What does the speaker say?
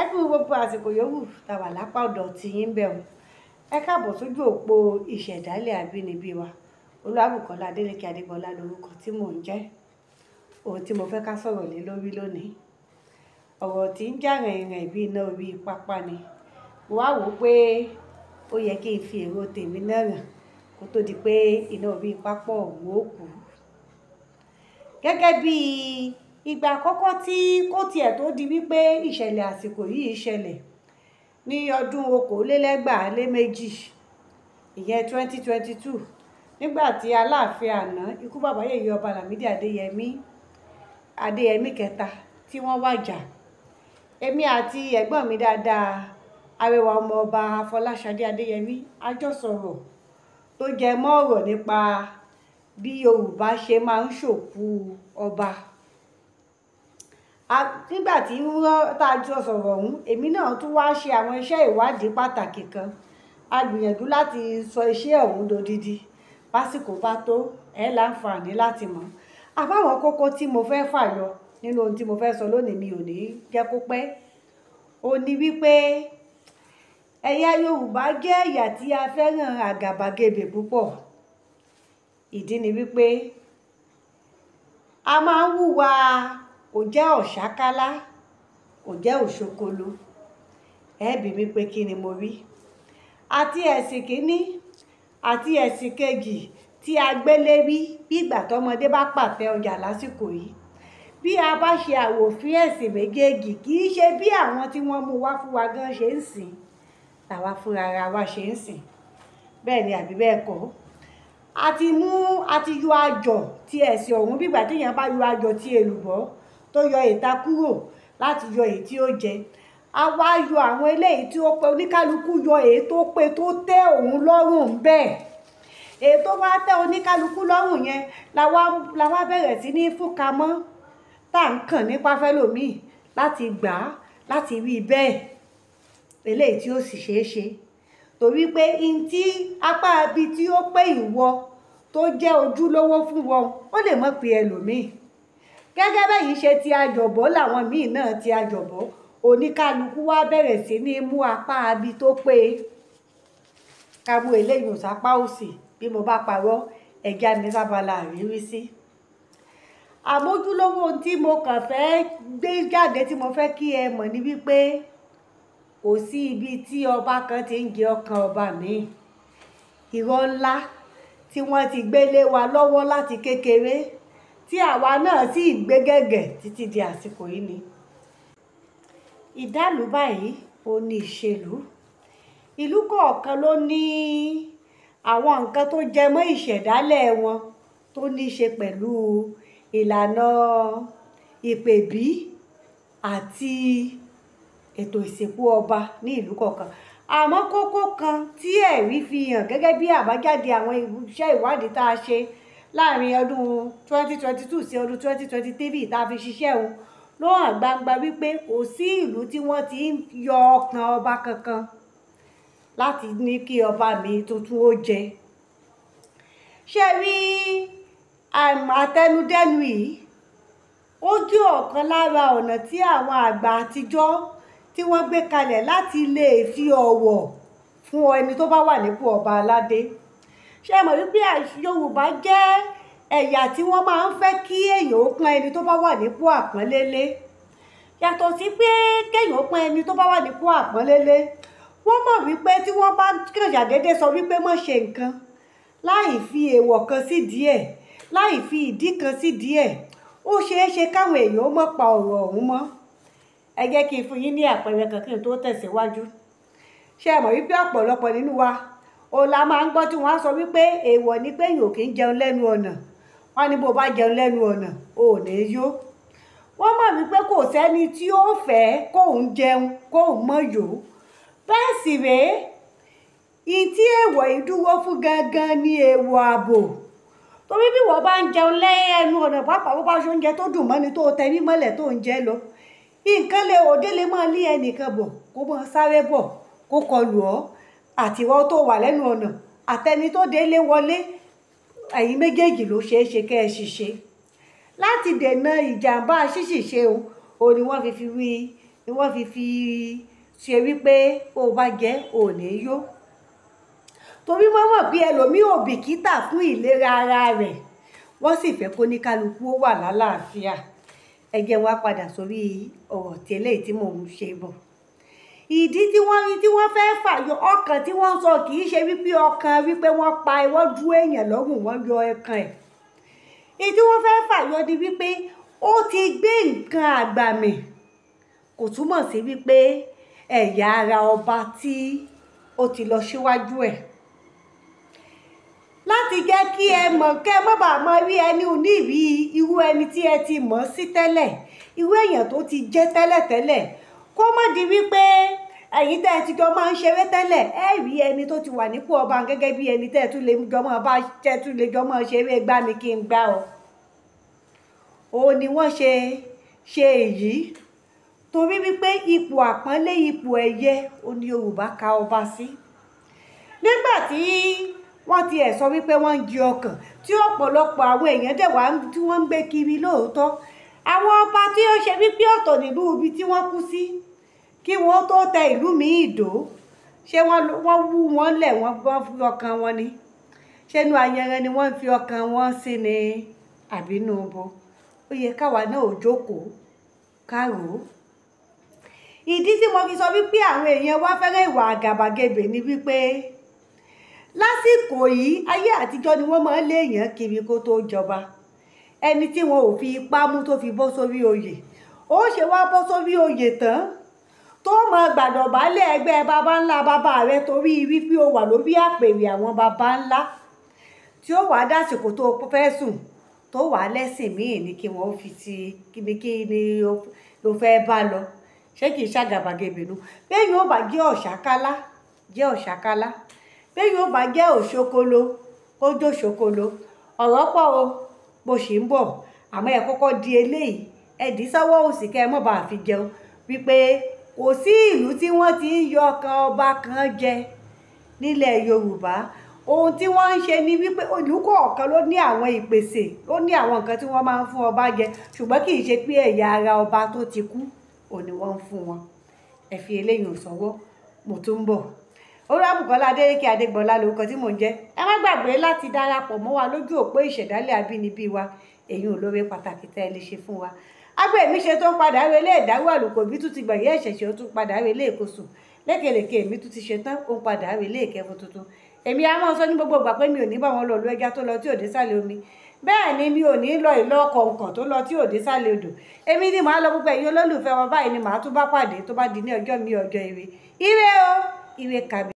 Ẹ kú gbogbo àsìkò yòówù tá wà lápá ọ̀dọ̀ tí yín bẹ̀ wọ́n. Ẹ káàbọ̀ sójú òpó ìṣẹ̀dálẹ̀ àbínibí wa. Olúwabùkọ́lá Adélékè Adégbọlá lorúkọ tí mò ń jẹ́. Ohun tí mo fẹ́ ká sọ̀rọ̀ lé lórí lónìí, ọ̀rọ̀ tí ń jà rìnrìn bí iná orí pápá ni. Mo wá wò pé ó yẹ kí n fi èrò tèmi náà hàn kó tó di pé iná orí pápá ọ̀hún ó kú. Gẹ́gẹ́ bí ìgbà àkọ́kọ́ tí kò tiẹ̀ tó di wípé ìṣẹ̀lẹ̀ àsìkò yìí ṣẹlẹ̀ ní ọdún 2022, ìyẹn 2022, nígbà tí Aláàfin àná, ikú bàbá yèyé ọba Lámídì Adéyẹmí, Adéyẹmí kẹta tí wọ́n wàjà. Èmi àti ẹ̀gbọ́n mi dáadáa, arẹwà ọmọ ọba Fọláṣadé Adéyẹmí, a jọ sọ̀rọ̀ tó jẹ mọ́ ọ̀rọ̀ nípa bí Yorùbá ṣe máa ń ṣòkú ọba. Nígbà tí wọ́n tá a jọ sọ̀rọ̀ ọ̀hún, èmi náà tún wá ṣe àwọn iṣẹ́ ìwádìí pàtàkì kan. A gbìyànjú láti sọ iṣẹ́ ọ̀hún dodidi. Básìkò bá tó, ẹ láǹfààní láti mọ̀. Àbáwọn kókó tí mo fẹ́ fàyọ nínú ohun tí mo fẹ́ sọ lónìí mi ò ní jẹ́ kó pẹ́. Ó ní wípé ẹ̀yà Yorùbá jẹ́ ẹ̀yà tí a fẹ́ràn àgàbàgebè púpọ̀. Ìdí ni wípé a máa ń wùwà kò jẹ́ ọ̀ṣákálá, kò jẹ́ òṣokolo. Ẹ bi mí pé kí ni mo rí? Àti ẹ̀sìn kìíní àti ẹ̀sìn kejì tí a gbé lérí bí ìgbà tó ọmọdé bá pàtẹ ọjà lásìkò yìí. Bí a bá ṣe àwòfín ẹ̀sìn méjèèjì, kì í ṣe bí àwọn tí wọ́n mú wá fún wa gan ṣe ń sìn, làwa fúnra ara wa ṣe ń sìn. Bẹ́ẹ̀ ni àbí bẹ́ẹ̀ kọ́. A ti mú, a ti yọ àjọ̀ tí ẹ̀sìn ọ̀hún bí ìgbà tí èèyàn bá yọ àjọ̀ tí èlùbọ́ tó yọ ìta kúrò láti yọ èyí tí ó jẹ. A wá yọ àwọn eléyìí tí ó pé, oníkálukú yọ èyí tó pé tó tẹ́ òun lọ́rùn bẹ́ẹ̀. Èyí tó bá tẹ́ oníkálukú lọ́rùn yẹn la wá bẹ̀rẹ̀ sí ní fúnka mọ́ tá ń kàn nípa fẹ́lòmíì láti gbà á, láti rí bẹ́ẹ̀. Eléyìí tí ó sì ṣe é ṣe. Torí pé ihun tí apá ibi tí ó pé ìwọ tó jẹ́ ojúlówó fún wọn, ó lè mọ̀ pé ẹlòmíì. Gẹ́gẹ́ bẹ́ẹ̀ yìí ṣe ti àjọ̀bọ́ làwọn míì náà ti àjọ̀bọ́. Oníkálukú wá bẹ̀rẹ̀ sí ní mú apá ibi tó pé. Ká mú eléyìí ò sápá òsì bí mo bá parọ́, ẹja mi sábàlá àríwí sí. Àmójúlówó ohun tí mo kàn fẹ́ gbé jáde tí mo fẹ́ kí ẹ mọ̀ ni wípé kò sí ibi tí ọba kan ti ń jẹ ọkàn ọba mi. Irọ́ ńlá tí wọ́n ti gbé lé wa lọ́wọ́ láti kékeré tí àwa náà sì gbé gẹ̀gẹ̀ títí di àsìkò yìí ni. Ìdálù báyìí ó ní ìṣèlú. Ìlú kọ̀ọ̀kan ló ní àwọn nǹkan tó jẹ mọ́ ìṣẹ̀dálẹ̀ wọn tó ní ṣe pẹ̀lú ìlànà ìpèbí àti ètò ìsìnkú ọba ní ìlú kọ̀ọ̀kan. Àmọ́ kókó kan tí ẹ̀rí fi hàn gẹ́gẹ́ bí àbájáde àwọn iṣẹ́ ìwádìí tá a ṣe láàrin ọdún 2022 sí ọdún 2023 tá a fi ṣiṣẹ́ òun ló hàn gbangba wípé kò sí ìlú tí wọ́n ti ń yọ ọkàn ọba kankan láti ní kí ọba mi tuntun ó jẹ. Ṣé rí àtẹnudẹ́nu yìí? Ó jẹ́ ọ̀kan lára ọ̀nà tí àwọn àgbà àtijọ́ tí wọ́n gbé kalẹ̀ láti lè fi ọ̀wọ̀ fún ẹni tó bá wà nípò ọba aládé. Ṣé ẹ mọ̀ wípé Yorùbá jẹ́ ẹ̀yà tí wọ́n máa ń fẹ́ kí èèyàn ó pọ́n ẹni tó bá wà nípò àpọ́nlé lé. Yàtọ̀ sí pé kéèyàn ó pọ́n ẹni tó bá wà nípò àpọ́nlé lé, wọ́n mọ̀ wípé tí wọ́n bá kàn ṣàdédé sọ wípé má ṣe nǹkan láì fi èèwọ̀ kan sí díẹ̀, láì fi ìdí kan sí díẹ̀, ó ṣe é ṣe káwọn èèyàn ó mọ̀ pa ọ̀rọ̀ ọ̀hún mọ́. Ẹ jẹ́ kí n fún yín ní àpẹẹrẹ kan kí n tó tẹ̀síwájú. Ṣé ẹ mọ̀ wípé ọ̀pọ̀lọpọ̀ nínú wa òun la máa ń gbọ́ tí wọ́n á sọ wípé èèwọ̀ ni pé èèyàn ò kí ń jẹun lẹ́nu ọ̀nà. Wọ́n ní bó bá jẹun lẹ́nu ọ̀nà, o ò ní yó. Wọ́n mọ̀ wípé kò sẹ́ni tí ó fẹ́ kóun jẹun kóun mọ̀ yó. Bẹ́ẹ̀ sì rèé, ihun tí èèwọ̀ yìí dúró fún gangan ni èèwọ̀ ààbò. Torí bí ìwọ bá ń jẹun lẹ́nu ọ̀nà, pàápàá bó bá ṣe oúnjẹ tó dùn mọ́ni tó tẹ ní mọ́lẹ̀ tó ń jẹ lọ, nǹkan lè òde lè máa lé ẹnìkan bọ̀ kó máa sáré bọ̀ kó kọlù ọ́ àti ìwọ tó wà lẹ́nu ọ̀nà àtẹni tó délé wọlé, ẹ̀yin méjèèjì ló ṣe é ṣe kẹ́ ẹ ṣiṣẹ́. Láti dènà ìjàmbá ṣíṣìṣe òun ni wọ́n fi fi wí ni wọ́n fi fi ṣe wípé ó bá jẹ́ ò ní yó. Torí wọ́n mọ̀ pé ẹlòmíì ò bìkítà fún ìlera ara rẹ̀, wọ́n sì fẹ́ kó ní kálukú ó wà lálàáfíà. Ẹ jẹ́ wá padà sórí ọ̀rọ̀ tí eléyìí tí mò ń ṣe bọ̀. Ìdí tí wọ́n rí tí wọ́n fẹ́ fàyọ ọkàn tí wọ́n ń sọ kì í ṣe wípé ọkàn wípé wọ́n pa wọ́n dú èèyàn lọ́rùn, wọ́n yọ ọkàn ẹ̀. Ìdí tí wọ́n fẹ́ fàyọ ni wípé ó ti gbé nǹkan àgbà mì, kò túmọ̀ sí wípé ẹ̀yà ara ọba tí ó ti lọ síwájú ẹ̀. Láti jẹ́ kí ẹ mọ̀, kẹ́ ẹ má bàa mọ rí ẹni onírí irú ẹni tí ẹ ti mọ̀ sí tẹ́lẹ̀, irú èèyàn tó ti jẹ́ tẹ́lẹ̀tẹ́lẹ̀, kó má di wípé ẹ̀yin tẹ́ ẹ ti jọ máa ń ṣeré tẹ́lẹ̀, ẹ rí ẹni tó ti wà nípò ọba gẹ́gẹ́ bí ẹni tẹ́ ẹ tún lè jọ máa bá tẹ́ tún lè jọ máa ṣeré gbá mi kí n gbá ọ. Òun ni wọ́n ṣe ṣe èyí torí wípé ipò àpọ́nlé, ipò ẹ̀yẹ òun ni Yorùbá ka ọba sí. Nígbà tí wọ́n ti ẹ̀ sọ wípé wọ́n ń jí ọkàn tí ọ̀pọ̀lọpọ̀ àwọn èèyàn dẹ̀ wá tí wọ́n ń gbé kiri lóòótọ́, àwọn ọba tí ó ṣe wípé ọ̀tọ̀ nílùú ibi tí wọ́n kú sí kí wọ́n tó tẹ ìlú míì dó, ṣé wọ́n wú wọn lẹ̀, wọ́n fi ọkàn wọn ni? Ṣé inú ayanran ni wọ́n fi ọkàn wọn sí ni àbí inú ibo? Ó yẹ káwa náà ò jókòó ká rò ó. Ìdí tí mo fi sọ wípé àwọn èèyàn wa fẹ́ràn ìwà àgàbàgebè ni wípé lásìkò yìí, ayé àtijọ́ ni wọ́n máa ń lé èèyàn kiri kó tó jọba. Ẹni tí wọn ò fi ipá mú tó fi bọ́ sórí oyè, ó ṣe wá bọ́ sórí oyè tán tó máa gbàdọ̀bálẹ̀ ẹgbẹ́ baba ńlá bàbá rẹ torí wípé o wà lórí àpèrè àwọn baba ńlá, tí ó wàá dásìkò tó fẹ́ sùn tó wàá lẹ́sìn míì ní kí wọ́n fi ti ní kí ni ló fẹ́ bá lọ. Ṣé kìí ṣàgàbàgebè nu? Bẹ́ẹ̀ yóò bá jẹ́ ọ̀ṣàkálá, jẹ́ ọ̀ṣàkálá. Bẹ́ẹ̀ yóò bá jẹ́ òṣokolo, kó jó ṣokolo. Ọ̀rọ̀ pọ̀ o, mo sì ń bọ̀. Àmọ́ ẹ kọ́kọ́ di eléyìí, ẹ dì í sọ́wọ́ òsì kẹ́ ẹ má bàa fi jẹun wípé kò sí ìlú tí wọ́n ti ń yọ ọkàn ọba kan jẹ nílẹ̀ Yorùbá. Ohun tí wọ́n ń ṣe ni wípé ìlú kọ̀ọ̀kan ló ní àwọn ìpèsè, ló ní àwọn nǹkan tí wọ́n máa ń fún ọba jẹ, ṣùgbọ́n kì í ṣe pé ẹ̀yà ara ọba tó ti kú òun ni wọ́n ń fún wọn. Ẹ fi eléyìí ò sọ́wọ́, mo tún ń bọ̀. Olúwabùkọ́lá Adélékè Adégbọlá lórúkọ tí mò ń jẹ́. Ẹ má gbàgbé láti darapọ̀ mọ́ wa lójú òpó ìṣẹ̀dálẹ̀ abínibí wa, èyí ò lóore pàtàkì tẹ́ ẹ lè ṣe fún wa. Agbẹ́ mi ṣe tó ń padà relé ìdáwó àlùkò bí tún ti gbọ̀nyẹ́ ẹ̀ṣẹ̀ṣẹ̀ ó tún padà relé ìkosùn. Lékelèké mi tún ti ṣe tán, ó ń padà relé ìkẹfun tuntun. Èmi a máa sọ ní gbogbo ìgbà pé mi ò ní bá wọn lọ lu ẹja tó lọ tí ò dé sálẹ̀ omi. Bẹ́ẹ̀ ni mi ò ní lọ ìlọ kọ̀ọ̀kan tó lọ tí ò dé sálẹ̀ odò. Èmi ni màá lọ gbogbo ẹ̀yin olólùfẹ́ wa báyìí ni màá tún bá pàdé tó bá di ní ọjọ́ mi ọjọ́ ire. Ire o, ire kàbí.